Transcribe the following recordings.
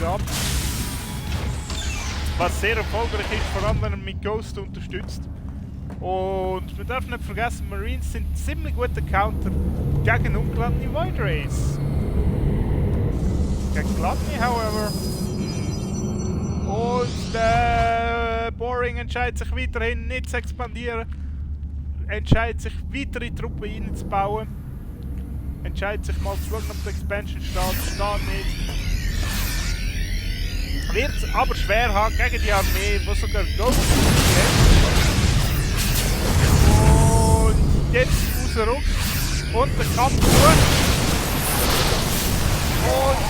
ab. Was sehr erfolgreich ist, vor allem wenn er mit Ghost unterstützt. Und wir dürfen nicht vergessen, Marines sind ziemlich guter Counter gegen ungeladene Void Rays. Gegen geladene, however. Und Boring entscheidet sich weiterhin nicht zu expandieren. Entscheidet sich weitere Truppen reinzubauen. Entscheidet sich mal zu schauen, ob der Expansion steht nicht. Wird es aber schwer haben gegen die Armee, die sogar Ghost hat. Und jetzt rausrückt und der Kampf durch. Und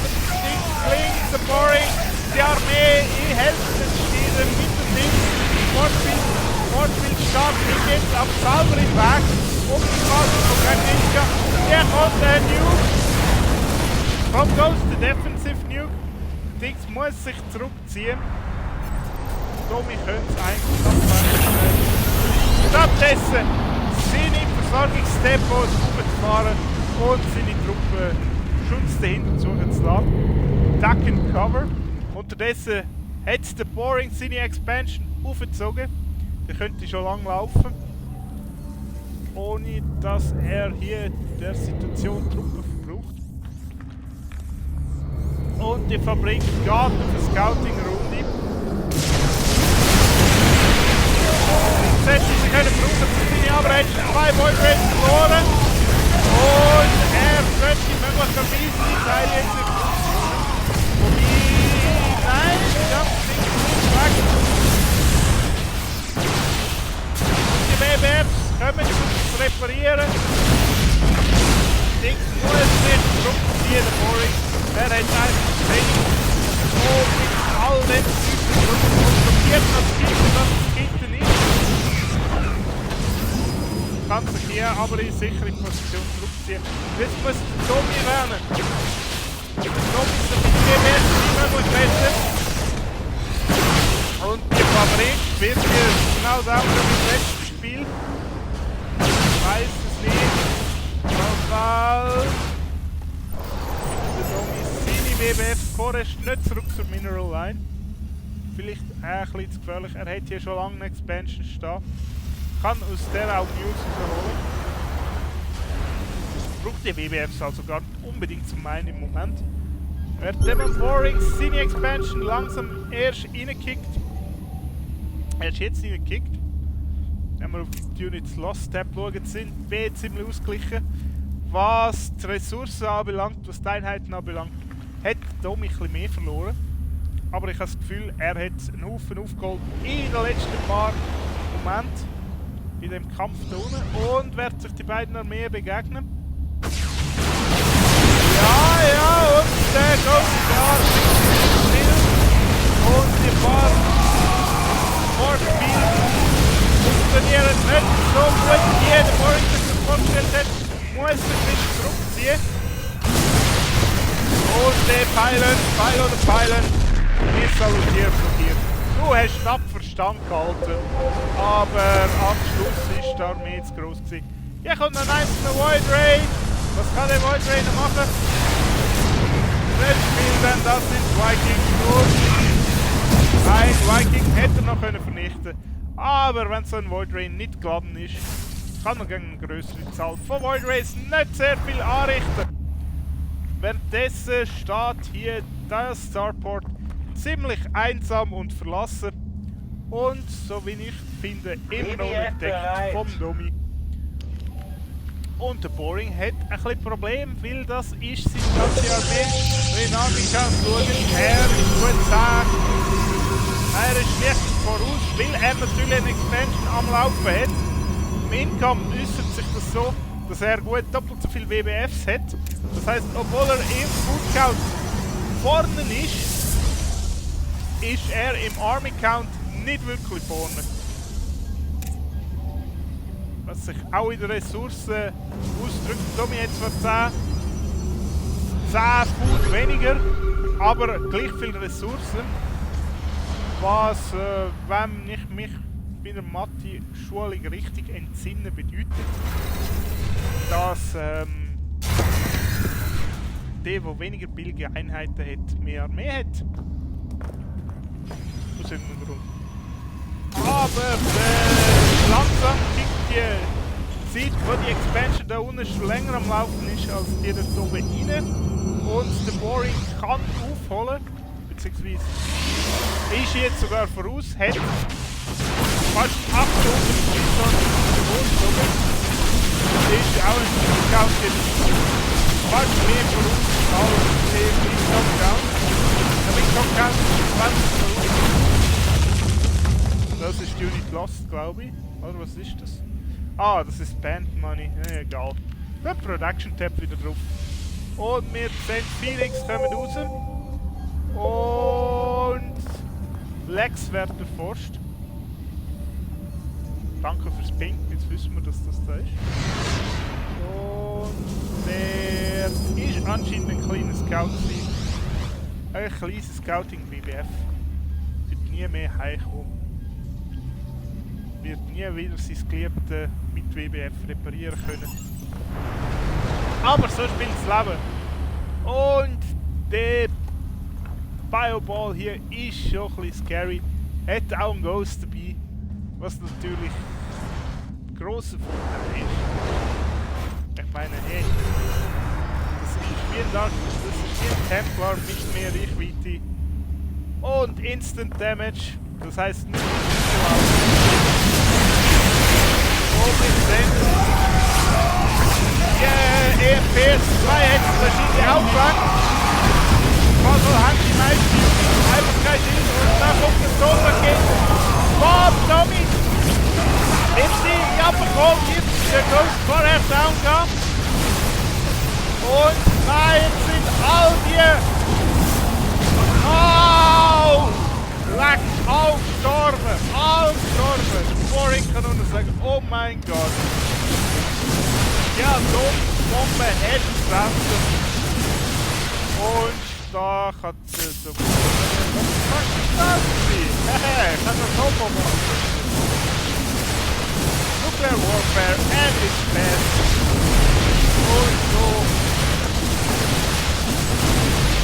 nichts klingt, der Boring, die Armee in Hälfte steht mit dem Ding. Wortspiel stark, ich jetzt am selber im Weg. Um die Phase von Gagninka. Der kommt der Nuke. Vom Ghost, der Defensive Nuke. Dings muss sich zurückziehen. Domi könnte es eigentlich abfangen. Stattdessen seine Versorgungsdepots hochzufahren und seine Truppen Schutz dahinter suchen zu lassen. Duck and Cover. Unterdessen hat der Boring seine Expansion aufgezogen. Der könnte schon lange laufen. Ohne dass er hier in der Situation Truppen verbraucht. Und die Fabrik geht auf eine Scouting-Runde. Jetzt hätte sie können brauchen für seine aber er hat 2 Void Rays verloren. Und er könnte möglicherweise die Teile jetzt in nein, ganz sicher nicht weg. Und die WBFs kommen zu reparieren. Dings muss nicht zurückziehen, der Boring. Er hat einfach wenig so mit all den Typen konstruiert, dass es Kitten ist. Kann sich hier aber in sichere Position zurückziehen. Jetzt muss der Domi lernen. Der Domi ist ein bisschen mehr möglich besser. Und die Fabrik wird hier genau sauber wie im letzten Spiel. Ich weiß es nicht. Fall. Der Domi seine WBFs vorerst nicht zurück zur Mineral Line. Vielleicht ein bisschen zu gefährlich. Er hat hier schon lange eine Expansion stehen. Kann aus der auch News rausholen. Braucht die WBFs also gar nicht unbedingt zum meinen im Moment. Wird Demon Boring seine Expansion langsam erst reingekickt. Er ist jetzt reingekickt. Wenn wir auf die Units Lost Tab schauen, sind B ziemlich ausgeglichen. Was die Ressourcen anbelangt, was die Einheiten anbelangt, hat Domi ein bisschen mehr verloren. Aber ich habe das Gefühl, er hat einen Haufen aufgeholt in den letzten paar Momenten in dem Kampf da unten und wird sich die beiden Armeen begegnen. Ja, und der Ghost klar und die paar Vorspiele funktionieren nicht so gut, wie der Boring sich das vorgestellt hat. Muss sich nicht zurückziehen. Und der Pfeilen, wir salutieren von dir. Du hast tapfer Stand gehalten, aber am Schluss war die Armee zu gross gewesen. Hier kommt noch ein einzelner Void Ray. Was kann der Void Ray noch machen? Das Spiel, denn das sind Vikings. Ein Viking hätte er noch vernichten können. Aber wenn so ein Void Ray nicht geladen ist, kann man gegen eine größere Zahl von Void Rays nicht sehr viel anrichten. Währenddessen steht hier der Starport ziemlich einsam und verlassen. Und so wie ich finde, immer noch entdeckt vom Domi. Und der Boring hat ein bisschen Problem, weil das ist seine ganze Armee. Wenn ich schauen, er ist gut sagen. Er ist schlecht voraus, weil er natürlich eine Expansion am Laufen hat. Im Income äußert sich das so, dass er gut doppelt so viele WBFs hat. Das heisst, obwohl er im Food Count vorne ist er im Army Count nicht wirklich vorne. Was sich auch in den Ressourcen ausdrückt. Domi hat zwar 10 Food weniger, aber gleich viele Ressourcen. Was, wenn ich mich bei der Mathe-Schulung richtig entsinnen, bedeutet, dass der weniger billige Einheiten hat, mehr Armee hat. Aus irgendeinem Grund. Aber langsam kickt die Zeit, wo die Expansion da unten schon länger am Laufen ist, als die da oben rein. Und der Boring kann aufholen, beziehungsweise ist jetzt sogar voraus, hat fast 800 Resourcen oben. Das ist auch ein Scout jetzt fast mehr voraus als der Wing-Top-Count. Der Wing-Top-Count ist 20 voraus. Das ist Unit Lost, glaube ich. Oder was ist das? Ah, das ist Band Money. Egal. Der Production Tab wieder drauf. Und wir sehen Phoenix kommen raus. Und Lex wird erforscht. Danke fürs Ping, jetzt wissen wir, dass das da ist. Und der ist anscheinend ein kleiner Scout. Ein kleines Scouting-BBF. Wird nie mehr heimkommen. Wird nie wieder sein Geliebte mit WBF reparieren können. Aber so spielt das Leben. Und der Bioball hier ist schon ein bisschen scary. Hat auch einen Ghost dabei. Was natürlich ein grosser Vorteil ist. Ich meine, hey, das ist wie ein Dark, das ist wie ein Templar mit mehr Reichweite. Und Instant Damage, das heisst nicht und wir sehen, die EMPs 2 hat verschiedene Aufwand. Also haben die meisten einfach kein Schild und dann kommt das Sonderkind. Bob, Domi! Jetzt die abbekommen, jetzt der Ghost vorher down kam. Und nein, jetzt sind all die... Oh! Leck, all gestorben! All gestorben! Boring kann nur noch sagen, oh mein Gott! Ja, so Bombe hat es draußen. Und da hat sie so... Was ist das? Hehe, ich kann das so Bombe machen. Nuclear Warfare at its best. Und so...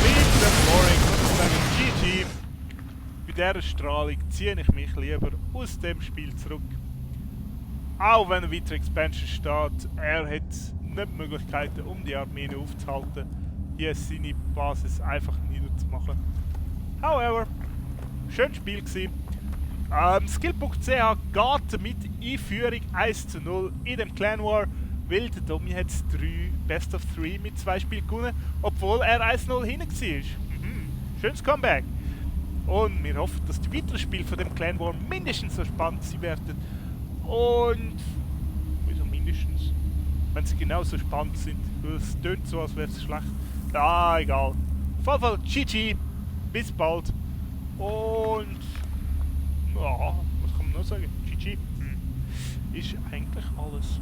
Mit dem Boring kann ich sagen, GG. Bei dieser Strahlung ziehe ich mich lieber aus dem Spiel zurück. Auch wenn eine weitere Expansion steht, er hat nicht die Möglichkeiten, um die Armeen aufzuhalten, hier seine Basis einfach niederzumachen. However, schönes Spiel gewesen. Skilled.ch geht mit Einführung 1:0 in dem Clanwar, weil der Domi hat 3 Best of 3 mit 2 Spielen gewonnen, obwohl er 1:0 hinten war. Schönes Comeback. Und wir hoffen, dass die weiteren Spiele von dem Clanwar mindestens so spannend sein werden. Und... wieso mindestens? Wenn sie genauso spannend sind. Es tönt so, als wäre es schlecht. Ah, egal. Auf jeden Fall GG. Bis bald. Und... ja, was kann man noch sagen? GG. Ist eigentlich alles.